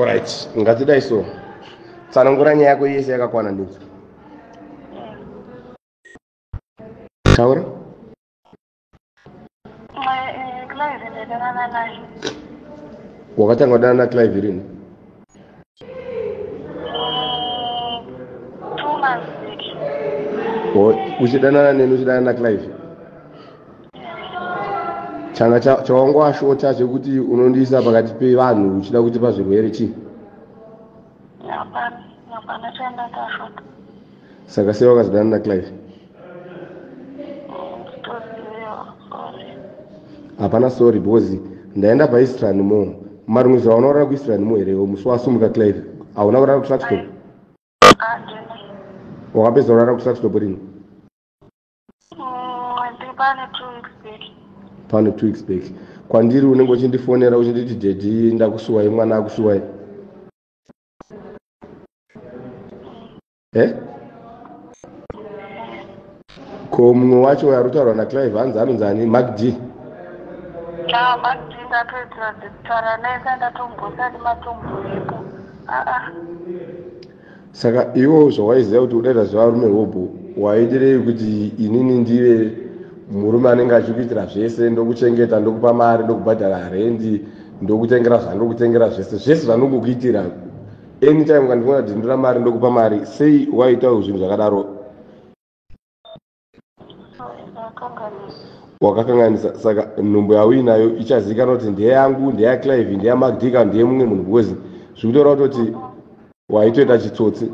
Alright, ngatidai so. Tsanangura nyaya yako yese yakakwana ndinzwe. Taura. Clive ndadanana naye. Wakatanga kudanana naClive rini? 2 months back. Uchidanana neni, uchidanana naClive, changa chawanga washota chekuti unondiisa pakati pevanhu uchida kuti pazvirwere chii? Hapana, hapana chandakashota. Saka sei wakazodanana naClive? Nditoziva, sorry. Hapana sorry, because ndaenda paEastern Mall. Marimwe zuva hauna kurara kuEastern Mall here? Musi wasumuka Clive hauna kurara kuTruckstop? Handina. Wakapedza kurara kuTruckstop rini? Ndiri pane 2 weeks back. Pane 2 weeks back. Kwandiri unenge uchindifonera uchinditi, "Daddy, ndakusuwai, mwana akusuwai." Eh, ko mumwe wacho ari kutaurwa naClive, hanzi anonzi ani, Mark D? Ah, Mark D ndatoitira dzekutaura naye, sandatombosati matomboipo, aa. Saka iwo zvawaiziva kuti udaita zvevarume hobho, waidirei kuti inini ndive murume anenge achikuitira zvese, ndokuchengeta, ndokupa mari, ndokubhadhara rendi, ndokutengera zvandokutengera zvese, zvese zvandongokuitira? Anytime ukandifona kuti ndinoda mari, ndokupa mari. Sei waitawo zvinhu zvakadaro? Sorry, ndakanganisa. Wakakanganisa. Saka nhumbu yauinayo ichazivikanwa kuti ndeyangu, ndeyaClive, ndeyaMark D kana ndeyemumwe munhu? Because zvikutora kutoti waitoita chitsotsi.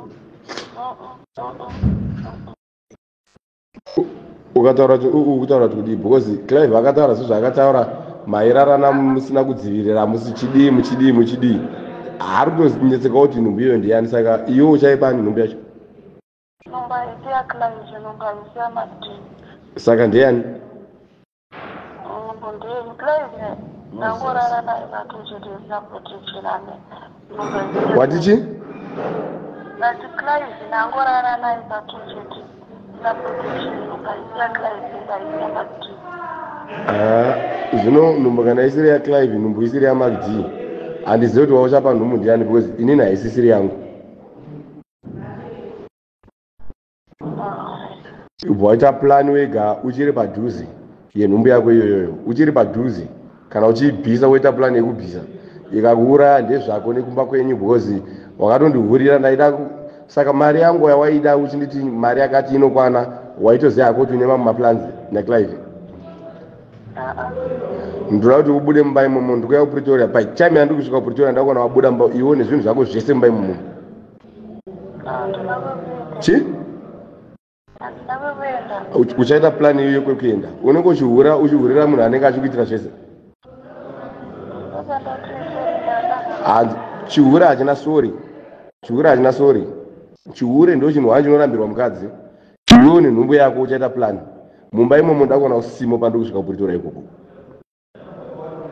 Ukataura kuti uu, kutaura kuti kudii? Because Clive akataura sezvaakataura, mairarana musina kudzivirira, musichidii, muchidii, muchidii. Haari kutonetseka kuti nhumbu iyoyo ndeyani. Saka iwe uchaipani nhumbu yacho? Nhumbu haisi yaClive, nhumbu haisi yaMark D. Saka ndeyani? Nhumbu ndeyenyu. Clive ndangorara naye matochete isina protection, ane nhumbu haisi. Watichi? Ndati Clive ndangorara naye patochete isina protection. Nhumbu haisi yaClive, nhumbu haisi yaMark D. Ah, zvino nhumbu kana isiri yaClive, nhumbu isiri yaMark D, handizivi kuti wauchapa nhumbu ndiyani, because inini haisisiri yangu. Ubva waita plan wega uchiri padhuze yenhumbu yako iyoyoyo, uchiri padhuze. Kana uchiibvisa, woita plan yekubvisa. Ikakuuraya, ndezvako nekumba kwenyu, because wakatondihurira. Ndaida saka mari yangu yawaida uchinditi mari yakati inokwana, waitoziva hako kuti une mamwe maplans naClive. Ndoda kuti ubude mumba imomo. Ndikuya kuPretoria. Patime yandiri kusvika kuPretoria, ndakuona wabuda mumba iwo nezvinhu zvako zvese mumba imomo. Handina kwekuenda. Chi? Handina kwekuenda. Uchaita plan iyoyo kwekuenda. Unenge uchihura, uchihurira munhu anenge achikuitira zvese. Saka ndati sorry, ndakanga. Chihure hachina sorry, chihure hachina sorry. Chihure ndo chinhu wacho chinorambirwa mukadzi. Iwewo nenhumbu yako uchaita plan mumba imomo. Ndakuona usimo pandiri kusvika kuPretoria ikoko.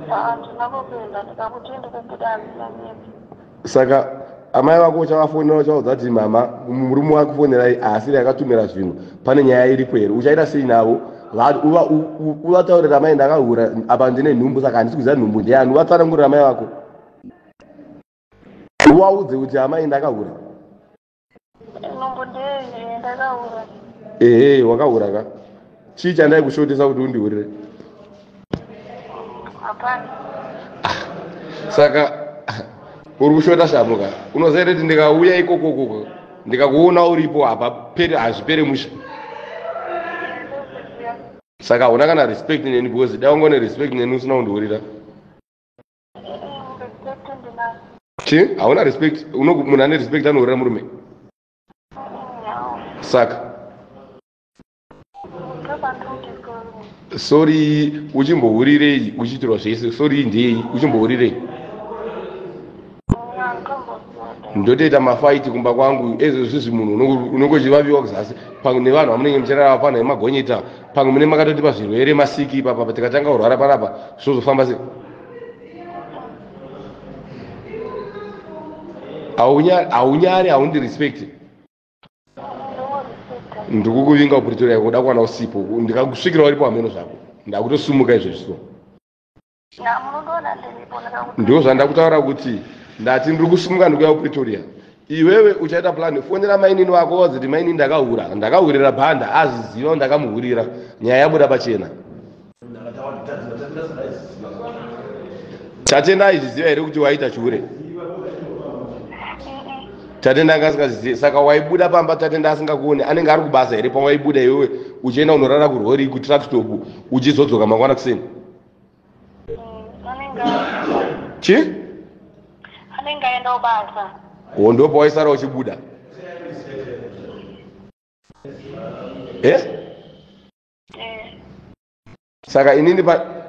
Handina kwekuenda. Ndikakuti ndikubuda, handina nyepi. Saka amai vako uchavafonera, uchaudza kuti, "Mama, murume wakufonerai haasiri akatumira zvinhu, pane nyaya iripo here?" Uchaita sei navo? Uvataurira, "Amai, ndakahura, apa ndine nhumbu, saka handisi kuziva nhumbu ndeyani." Uvatsanangurira amai vako, uvaudze kuti, "Amai, ndakahura." Nhumbu ndeye, ndakahura. Ehe, wakahura ka. Chii chandai kushotesa kuti undihurire? Hapana. Saka uri kushota shamuka. Unoziva here kuti ndikauya ikokokoko, ndikakuona uripo, hapaperi, hazvipere musha. Ndozviziva. Saka hauna kana respect neni, because dai wanga une respect neni usina kundihurira. Respect ndinayo. Chi? Hauna respect. Munhu ane respect anohurira murume? Saka Ndopandikuti sorry. Sorry uchimbohurirei uchiitirwa zvese? Sorry ndei? Uchimbohurirei? Ndomboziva. Ndotoita mafight kumba kwangu ezvezvizvi. Munhu unenge uchivaviwa kuzasi pamwe nevanhu vamunenge muchirarama pano nemagonyeta. Pamwe mune makatotipa zvirwere, masiki ipapa. Tikatanga kurwara panapa, zvozofamba sei? Haunyari, haundi respect. Ndongorespecta. Ndikukuvinga kuPretoria kuda kuwana usipo. Ndikakusvikira uripo, hameno zvako. Ndakutosumuka izvezvi so. Munondoona ndiripo, ndikakuti. Ndo zvandakutaura kuti Ndati ndiri kusumuka ndikuya kuPretoria. Iwewe uchaita plan, fonera mainini wako waziti mainini ndakahura, ndakahurira bhanda, azviziva ndakamuhurira. Nyaya yabuda pachena. Tatenda aizviziva here kuti waita chihure? Tatenda anga asingazivi. Saka waibuda pamba Tatenda asingakuoni, anenge ari kubasa here pawaibuda iwewe uchienda unorara kurori kutruck stop uchizodzoka mangwana kuseni? Chi? Anenge aenda kubasa. Hondo pawaisara uchibuda. Eh? Saka inini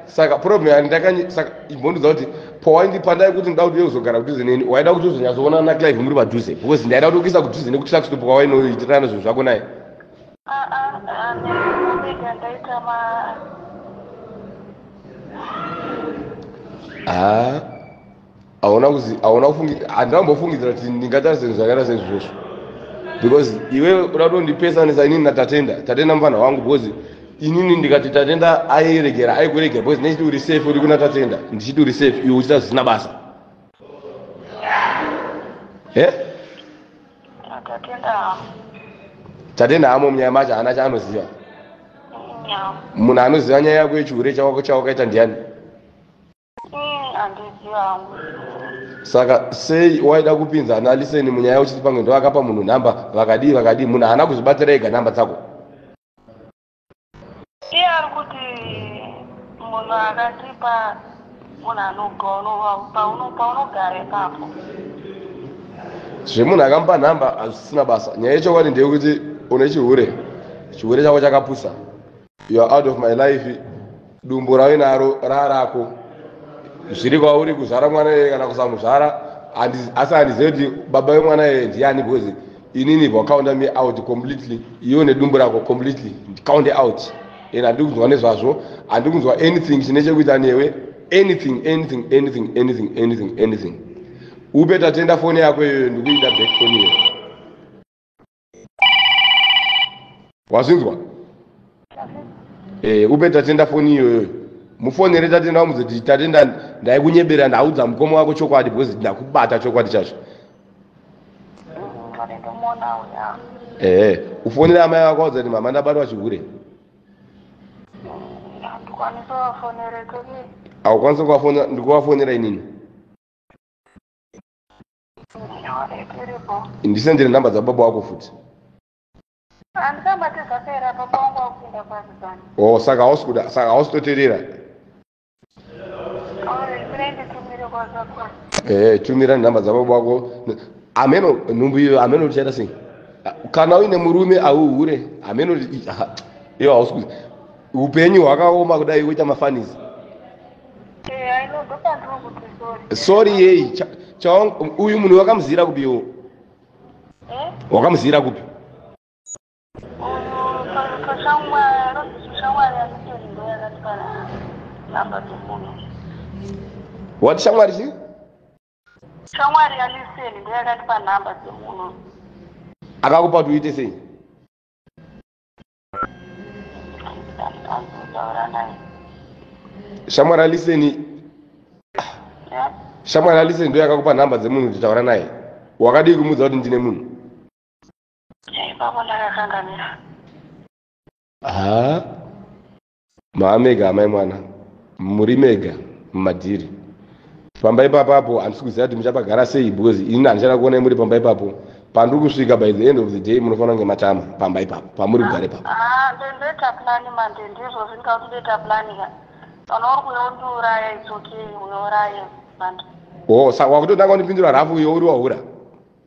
saka problem yandakanye saka imbondudza kuti pawaindi pandai kuti ndoda kuti uzogara kudhuze neni, waida kuti uzonyatsoonana naClive muri padhuze because ndaida kuti ukuisa kudhuze nekuti truck stop kwawainoitirana zvinhu zvako naye. Ah, hauna kuzi hauna kufungi, handinambofungidzira kuti ndingaita zvinhu zvakaita sezvizvozvo because iwewe uda kutondipesanisa inini naTatenda. Tatenda mufana wangu because inini ndikati Tatenda airegera aikuregera because nechiti uri safe uri kuna Tatenda, ndichiti uri safe iwe uchiita zvisina basa. Eh? Tatenda. Tatenda hamo munyaya macho haana chaanoziva. Munhu anoziva nyaya yako yechihure chawakaita ndiani? Saka sei waida kupinza ana Liseni munyaya uchiti pamwe ndo akapa munhu nhamba vakadii vakadii, munhu haana kuzvibatira ega nhamba dzako? Iye ari kuti munhu akatipa munhu paunogara ipapo. Zvemunhu akamupa nhamba hazvisina basa. Nyaya yechokwadi ndeyekuti une chihure, chihure chako chakapusa. You are out of my life. Dumbu rainaro rarako, zviri kwauri kuzvara mwana iyeye kana kusamuzvara, asi handizivi kuti baba vemwana iyeye ndiani because inini vakaunda me out completely, iwe nedumbu rako completely count out and handiri kunzwa nezvazvo, handiri kunzwa anything chine chekuita newe, anything anything anything anything anything anything. Upe Tatenda foni yako iyoyo, ndikuida back foni iyoyo. Wazvinzwa? Upe Tatenda foni iyoyo, mufonere Tatenda wamudze kuti Tatenda ndaikunyebera, ndaudza mukoma wako chokwadi because ndakubata chokwadi chacho. Ehe, ufonere amai vako waudza kuti mama ndabatwa chihure. Haukwanisi kuvafonera, ndikuvafonera inini. Ndisendere nhamba dzababa wako futi. Oh, saka hausi kuda, saka hausi kutoteerera. Tumira nhamba dzababa wako. Ameno nhumbu iyo, ameno uchaita sei? Kana uine murume auhure, ameno iyo hausi kuzi. Upenyu hwakaoma kudai woita mafanisi. Sorry yei, uyu munhu wakamuzira kupi iwo? Wakamuzira kupi? Wati shamwari chii? Shamwari yaLiseni ndo yakatipa nhamba dzemunhu. Akakupa kuti uite sei? Shamwari yaLiseni, shamwari yaLiseni ndo yakakupa nhamba dzemunhu kuti taura naye. Wakadii kumudza kuti ndine munhu? Ipapo ndakakanganisa. Ha, maamega amai mwana, muri mega mumadhiri pamba ipapapo. Handisi kuziva kuti muchapagara sei because ini handichada kuonai muri pamba ipapo. Pandiri kusvika by the end of the day munofanira kunge matama pamba ipapo pamuri kugara ipapo. Ndoita plani manje, ndizvo zvinoita kuti ndoita plani ka. Kana uri kuuya undiuraya, it's okay, unouraya manje. Oh, saka wakutotanga kundipindura rafu iyo uri wahura.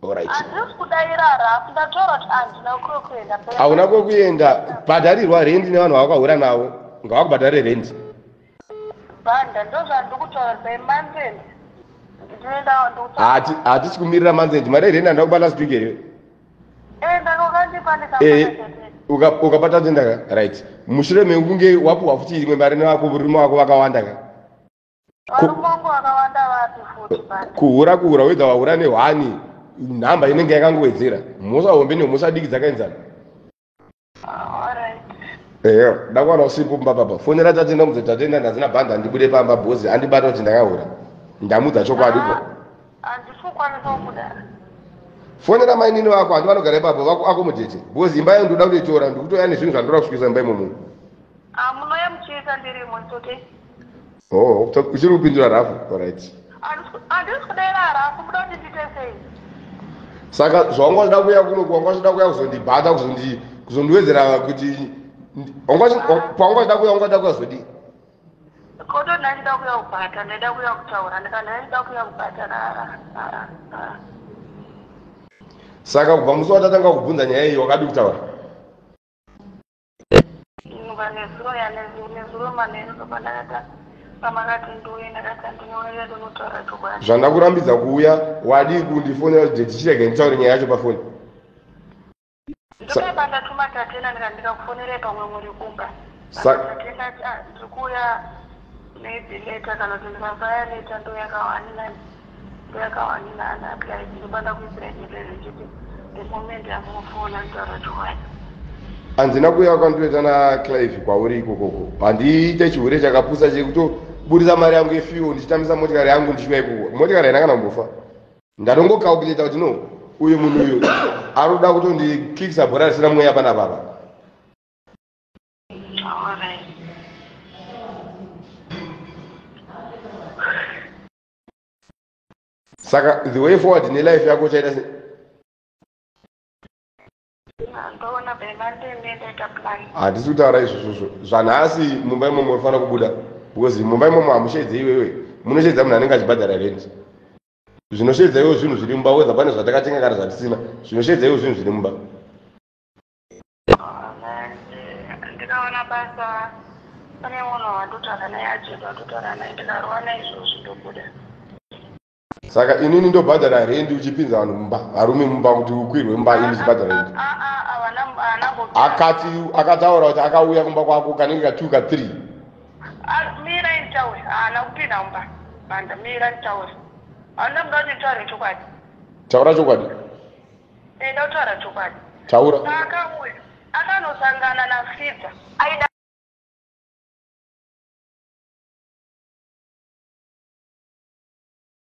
Alright. Handisi kudaira rafu, ndataura kuti handina kwekuenda. Hauna kwekuenda, bhadharirwa rendi nevanhu vawakahura navo, ngavakubhadharire rendi. Bhanda, ndozvandiri kutaura by month end. Ndinoenda. Hatisi kumirira month end, mari yerendi handina kuba last week here? Ndakakandipa. Ukapata tenda ka, right. Mushure mekunge wapuhwa futi imwe mari nevako varume vako vakawanda ka. Varume vangu vakawanda vapi futi, bhanda? Kuhura kuhura wedza wahura nehwani, nhamba inenge yakangowedzera. Mhosva hombe nemhosva diki dzakaenzana. Alright. Ehe, ndakuwana usipo pamba papa. Fonera Tatenda mudze Tatenda ndazina bhanda ndibude pamba bhozi andibata kuti ndakahura. Ndamudza chokwadi ko. Handisi. Ndokwanisa kubuda. Fonera mainini vako, handi vanogara ipapo, vakuakomodhete, because imba yayo ndoda kutoitora, ndikutoya nezvinhu zvandoda kusvikisa imba imomo. Ah, munouya muchiisa ndirimo, it's okay. Oh, uchiri kupindura rafu, alright. Handisi kudaira rafu, muda kuti ndiite sei? Saka zvawanga uchida kuuya kuno, wanga uchida kuuya kuzondibhata, kuzondiwedzera kuti pawanga uchida kuuya, wanga uchida kuuya kuzodii? Koto ndaida kuuya kubhata, ndaida kuuya kutaura, ndikati ndaida kuuya kubhata. Saka kubva musi watatanga kubvunza nyaya iyi, wakadi kutaura? Nezuro, nezuro manheru pandakata pamakati ndiuye, ndakati handinouya, ndinotaura chokwadi. Zvandakurambidza kuuya, wadii kundifonera kuti tichirege nditaure nyaya yacho pafoni? Ndokaipa ndatuma Tatena, ndikati ndikakufonerai pamwe muri kumba. Tatena ati, "Ah, ndiri kuuya maybe later," kana kuti ndikasaya later ndouya ka 1 9, ndouya ka 1 nana Clive. Ndoba ndakuisirai message ndichiti the moment yamunofona nditaura chokwadi. Handina kuuya kwandoita naClive kwauri ikokoko. Handiite chihure chakapusa chekutoburisa mari yangu yefuel ndichitambisa motikari yangu ndichiuya ikoko. Motikari haina kana kumbofa. Ndatongokalkuleta kuti no, uyu munhu uyu ari kuda kutondikikisa bhora risina mweya panapapa. Alright. Saka the way forward nelife yako uchaita se? Ndoona by Monday ndaita plan. Handisi kutaura izvozvozvo. Zvanhasi mumba imomo unofanira kubuda, because mumba imomo hamushedze iwewe, munoshedza munhu anenge achibhadhara rent. Zvinoshedza iwo zvinhu zviri mumba, whether pane zvatakatenga kana zvatisina, zvinoshedza iwo zvinhu zviri mumba. Ndikaona basa, pane munhu wandotaura naye, agent wandotaura naye, ndikarova naizvozvo ndobuda. Saka inini ndobhadhara rendi uchipinza vanhu mumba, varume mumba, kuti ukwirwe mumba, ini ndichibhadhara rendi? Havana. Akati akataura kuti akauya kumba kwako kanenge ka 2 ka 3. Mira nditaure, haana kupinda mumba. Banda, mira nditaure. Hauna muda kuti nditaure chokwadi? Taura chokwadi. Enda kutaura chokwadi. Taura. Paakauya akanosangana naFidza aida.